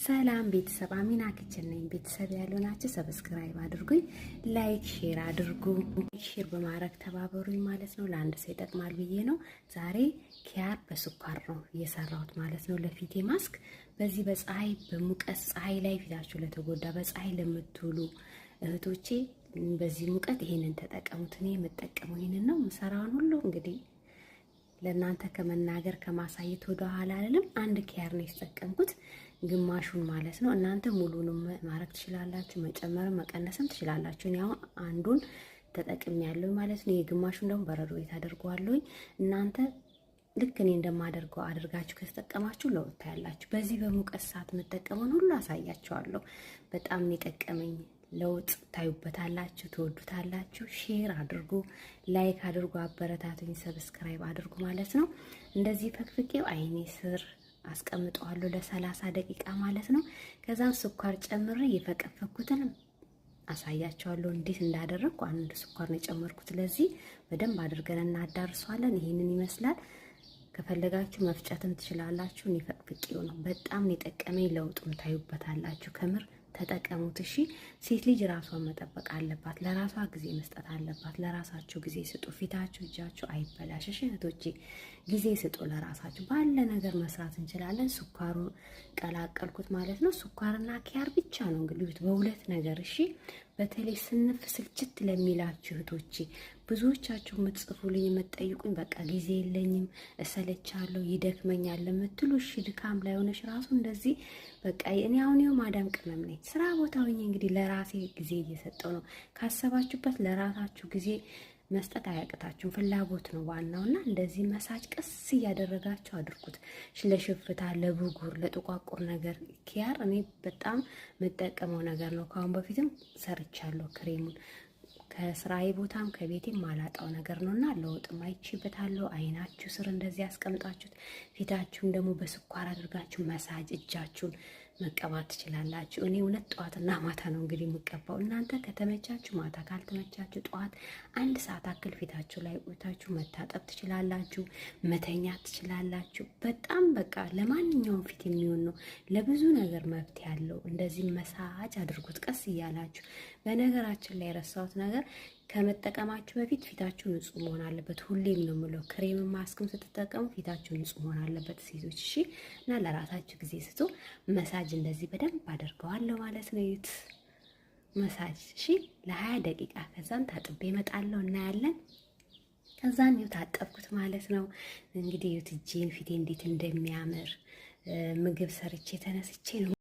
ሰላም ቤተሰብ፣ አሚና Kitchen ነኝ። ቤተሰብ ያልሆናችሁ subscribe አድርጉኝ፣ like share አድርጉ። Share በማድረግ ተባበሩኝ ማለት ነው። ለአንድ ሰው ይጠቅማል ብዬ ነው። ዛሬ ኪያር በስኳር ነው እየሰራሁት ማለት ነው። ለፊቴ ማስክ በዚህ በፀሐይ በሙቀት ፀሐይ ላይ ፊታችሁ ለተጎዳ በፀሐይ ለምትውሉ እህቶቼ በዚህ ሙቀት ይሄንን ተጠቀሙት። እኔ የምጠቀመው ይሄንን ነው። ምሰራውን ሁሉ እንግዲህ ለእናንተ ከመናገር ከማሳየት ወደ ኋላ አልልም። አንድ ኪያር ነው የተጠቀምኩት፣ ግማሹን ማለት ነው። እናንተ ሙሉንም ማድረግ ትችላላችሁ፣ መጨመርም መቀነስም ትችላላችሁ። እኔ አሁን አንዱን ተጠቅሜያለሁ ማለት ነው። የግማሹን ደግሞ በረዶ ቤት አደርገዋለሁኝ። እናንተ ልክ እኔ እንደማደርገው አድርጋችሁ ከተጠቀማችሁ ለውጥ ታያላችሁ። በዚህ በሙቀት ሰዓት የምጠቀመውን ሁሉ አሳያችኋለሁ። በጣም የጠቀመኝ ለውጥ ታዩበታላችሁ፣ ትወዱታላችሁ። Share አድርጉ፣ like አድርጉ፣ አበረታቱኝ፣ subscribe አድርጉ ማለት ነው። እንደዚህ ፈቅፍቄው አይኔ ስር አስቀምጠዋለሁ ለ30 ደቂቃ ማለት ነው። ከዛም ስኳር ጨምሬ የፈቀፈኩትን አሳያቸዋለሁ እንዴት እንዳደረግኩ። አንድ ስኳር ነው የጨመርኩት። ለዚህ በደንብ አድርገን እናዳርሰዋለን። ይህንን ይመስላል። ከፈለጋችሁ መፍጨትም ትችላላችሁ። እኔ ፈቅፍቄው ነው በጣም የጠቀመኝ። ለውጡም ታዩበታላችሁ። ከምር ተጠቀሙት። እሺ፣ ሴት ልጅ ራሷን መጠበቅ አለባት። ለራሷ ጊዜ መስጠት አለባት። ለራሳችሁ ጊዜ ስጡ። ፊታችሁ፣ እጃችሁ አይበላሽ። እሺ እህቶቼ፣ ጊዜ ስጡ ለራሳችሁ። ባለ ነገር መስራት እንችላለን። ስኳሩ ቀላቀልኩት ማለት ነው። ስኳርና ኪያር ብቻ ነው እንግዲህ በሁለት ነገር። እሺ፣ በተለይ ስንፍ ስልችት ለሚላችሁ እህቶቼ፣ ብዙዎቻችሁ የምትጽፉልኝ የምትጠይቁኝ፣ በቃ ጊዜ የለኝም፣ እሰለቻለሁ፣ ይደክመኛል ለምትሉ፣ እሺ ድካም ላይ ሆነሽ ራሱ እንደዚህ በቃ እኔ አሁን ይኸው ማዳም ቅመም ነኝ። ስራ ቦታ ሆኜ እንግዲህ ለራሴ ጊዜ እየሰጠው ነው። ካሰባችሁበት ለራሳችሁ ጊዜ መስጠት አያቅታችሁም። ፍላጎት ነው ዋናውና እንደዚህ መሳጅ ቀስ እያደረጋችሁ አድርጉት። ለሽፍታ፣ ለብጉር፣ ለጥቋቁር ነገር ኪያር እኔ በጣም የምጠቀመው ነገር ነው። ከአሁን በፊትም ሰርቻለሁ ክሬሙን፣ ከስራዬ ቦታም ከቤቴም ማላጣው ነገር ነው እና ለውጥም አይቼበታለሁ። አይናችሁ ስር እንደዚህ ያስቀምጣችሁት፣ ፊታችሁን ደግሞ በስኳር አድርጋችሁ መሳጅ፣ እጃችሁን መቀባት ትችላላችሁ። እኔ እውነት ጠዋትና ማታ ነው እንግዲህ የምቀባው። እናንተ ከተመቻችሁ ማታ፣ ካልተመቻችሁ ጠዋት አንድ ሰዓት አክል ፊታችሁ ላይ ቆይታችሁ መታጠብ ትችላላችሁ፣ መተኛት ትችላላችሁ። በጣም በቃ ለማንኛውም ፊት የሚሆን ነው። ለብዙ ነገር መፍትሄ ያለው እንደዚህ መሳጅ አድርጉት ቀስ እያላችሁ። በነገራችን ላይ የረሳሁት ነገር፣ ከመጠቀማችሁ በፊት ፊታችሁ ንጹህ መሆን አለበት። ሁሌም ነው የምለው፣ ክሬም ማስክም ስትጠቀሙ ፊታችሁ ንጹህ መሆን አለበት ሴቶች። እሺ። እና ለራሳችሁ ጊዜ ስጡ። መሳጅ እንደዚህ በደንብ አደርገዋለሁ ማለት ነው። ዩት መሳጅ እሺ፣ ለ20 ደቂቃ። ከዛም ታጥቤ እመጣለሁ፣ እናያለን። ከዛን ይኸው ታጠብኩት ማለት ነው። እንግዲህ ዩት እጄን ፊቴ እንዴት እንደሚያምር ምግብ ሰርቼ ተነስቼ ነው።